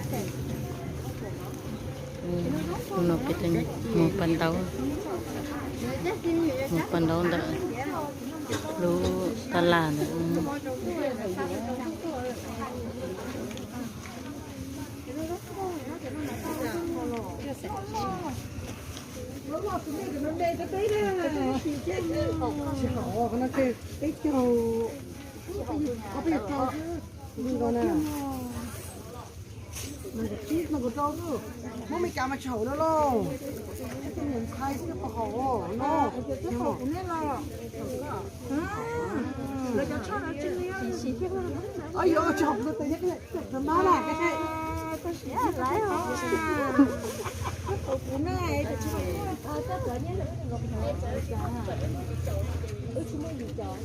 Tus no peb tus muag paj ntaub, muag paj ntaub ntawm lub tab laj ntawd. Muab me cas mas tsis haum no lauj. Ntxhais xwb puas haum no. Yuav tsis haum no tes thiab, mab na. Kaum tsib, kaum tsib ntawd.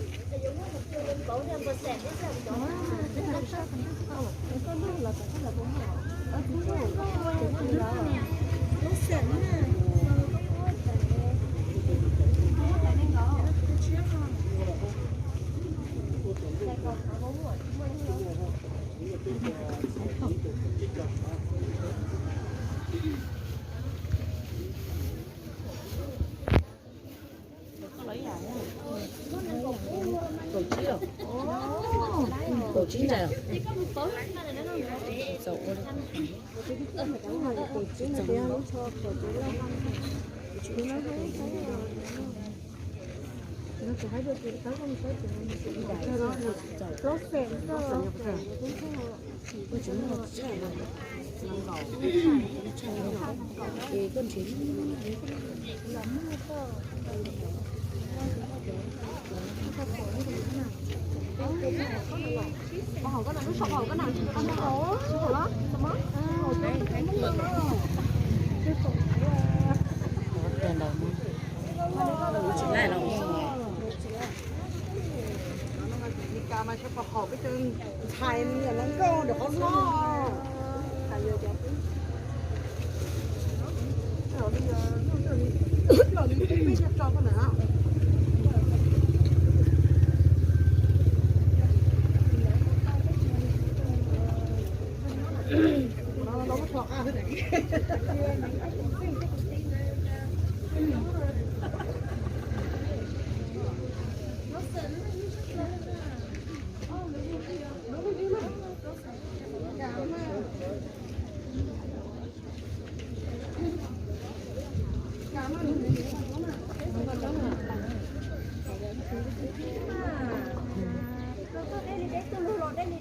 Ntxhais nkauj ntawm qhov no.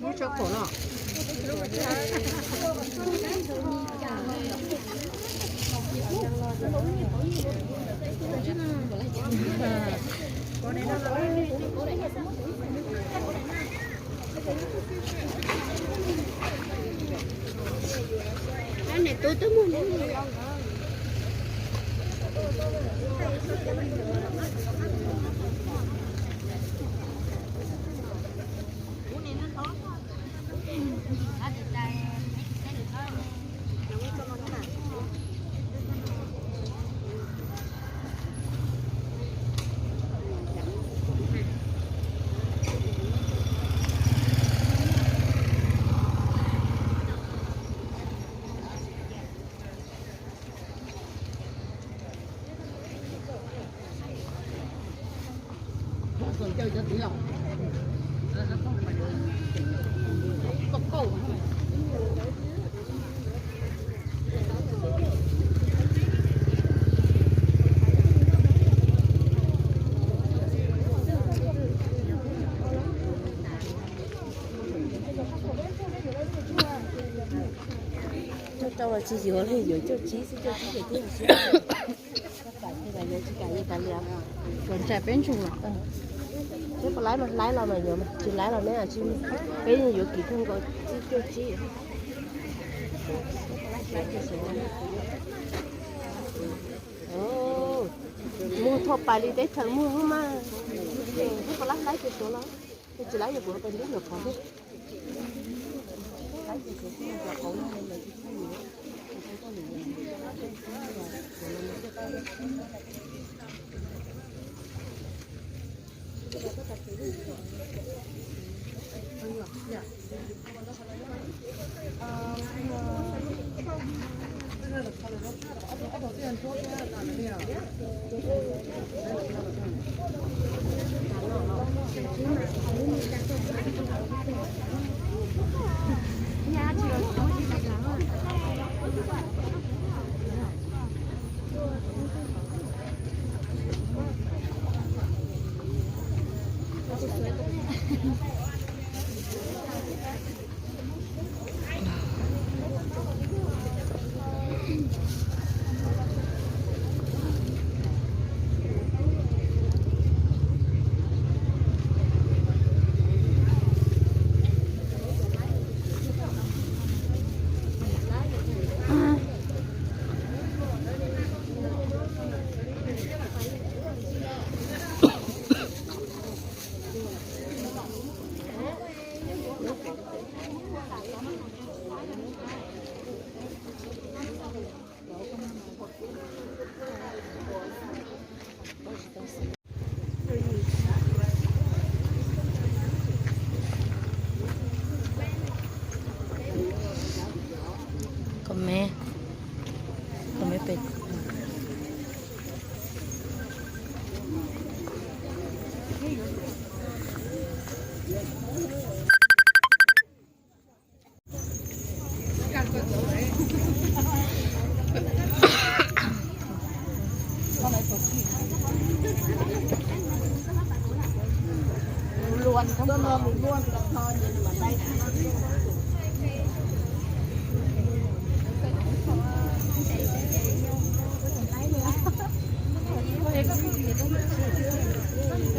Muab tso kaum no. Coj rau los tsis yuav li, yuav cuaj tsib xwb, cuaj tsib ces twb yog siab. Cov ntsa peb ntsug los, peb puas laib mas laib los mas yuav, tsis laib los neb tsis, peb yuav kim kawg nkaus cuaj tsib. Muag thoj pais li teb chaws muag mas, peb puas laib laib ces suav los, tsis laib yuav kuv pais nrub nyuam qhuav thiab. Kom me, kom me pem.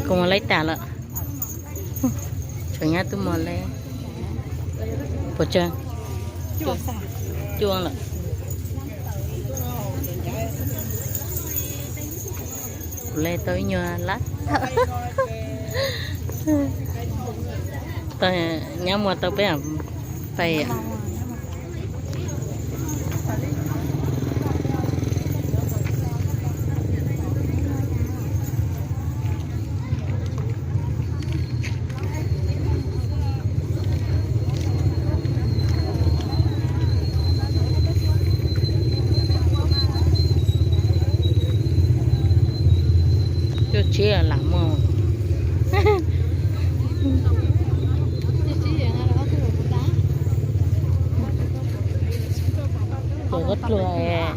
Kuv mus laij tas lawm. Tseem nyab tub mos le. Puas tsawg? Cuaj lawm. Kuv le tau ib nyuag lab. Tau, nyab muag tau peb pais. Cuaj tsib lam muaj. Cov khaub dluag,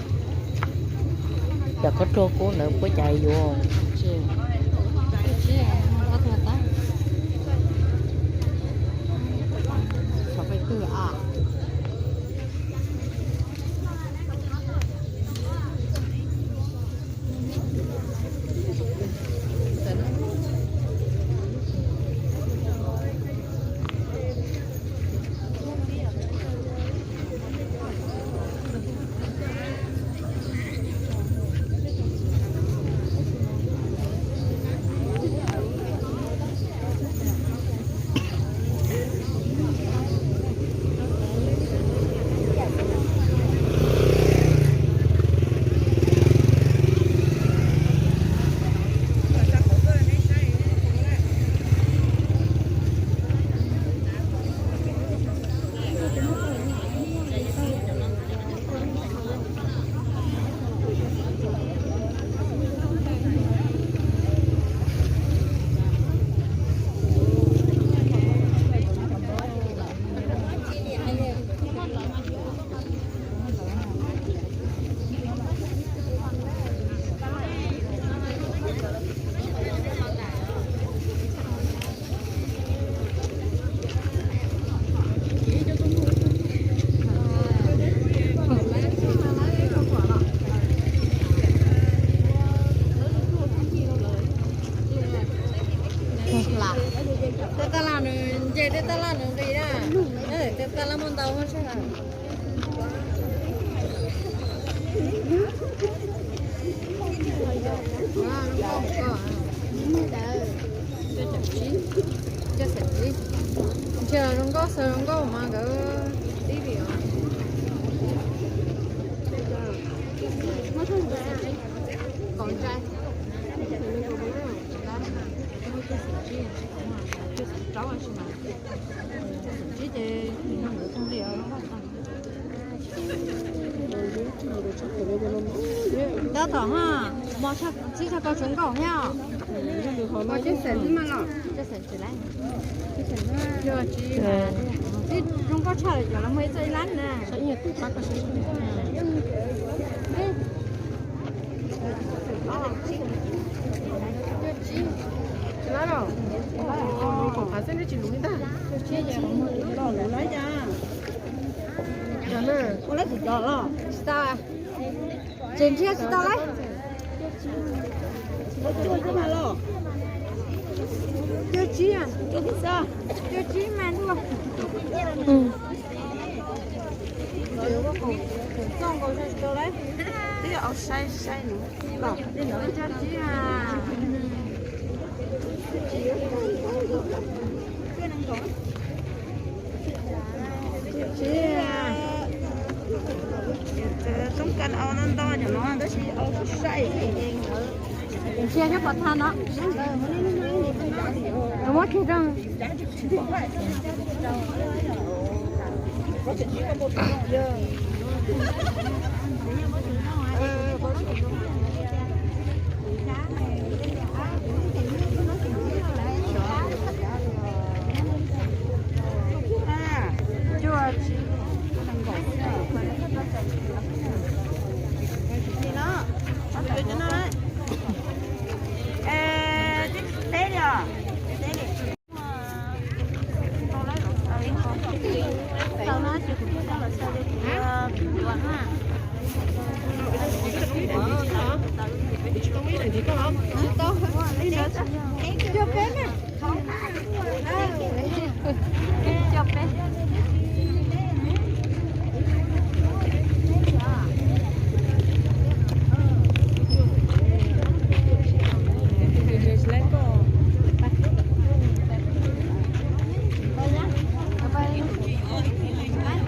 cov khaub dluag kub ntawd puab cas yuav tsis. Tej taj laj nws nce, tej taj laj nws nqis na. Tej taj laj muaj ntau sab. Ntsia zoo nkauj, xav zoo nkauj mas nkawd tib vim os. Kaum ntsa. Tsis ces Tom ha, mos tshaj, txib tshaj koj tsuav nkauj thiab. Koj coj xeem txij mas los. Coj xeem tsis lawm. Coj tsis, txib zoo nkauj tshaj lawm cov los muaj ib txoj ib lab na. Coj tsis, tsis lab los. Kom qab xwb neb tsis luv li ntag. Coj tsis, coj tsis. Ua lab tus cov los. Tsis tau. Tseem nrhiav tsis tau lawm. Coj tsib, coj tsib mas ntuj. Txoj nkaus tsis tau lawm. Twb au saib saib nws los. Coj tsib mas. Tsis, toob kas au ntau ntau cov no tab sis au saib. Ntsia nyob pov thaj no. Muab khi rau.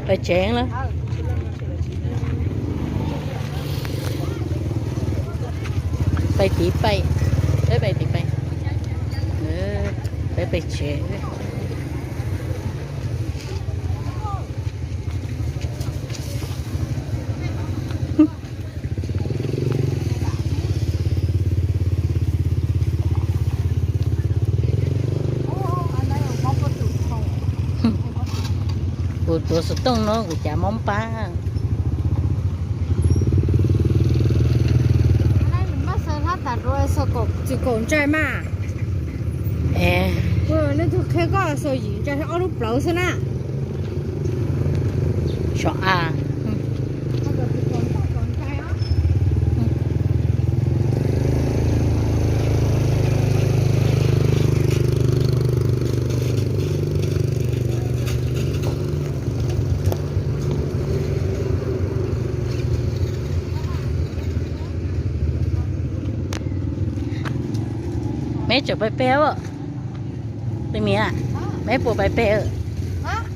Pais tsev lawm. Pais tiv pais, peb pais tiv pais, peb pais tsev. Kuv tuav xov tooj no kuv cav mob pab. Txwm kaum ntsais mas. Nej tug qhia koj xaus yim ntsais ob lub plawv xwb na. Sov a. Meb tseem pais peg os. Tus miv, meb puas pais peg?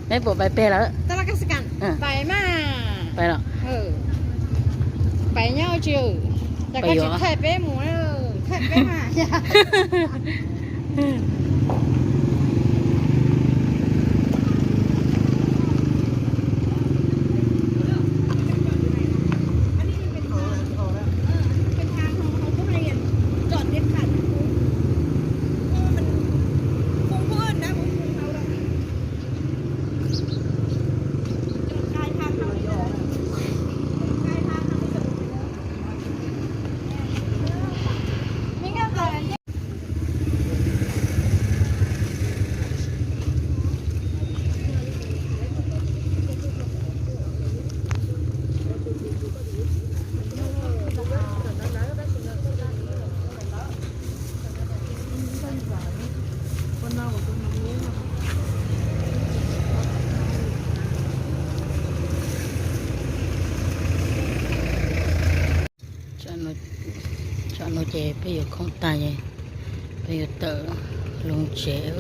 Meb puas pais peg lawm? Pais los? Pais nyob tsis, cas koj tsis thaij peb mus, thaij peb mas. Tsam no ces peb yuav khoom tag, peb yuav tawm los tsev.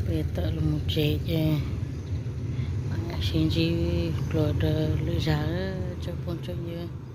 Peb yuav tawm los tsev ces sib ntsib dua rau lwm zag, tsoom phooj tsoom ywg.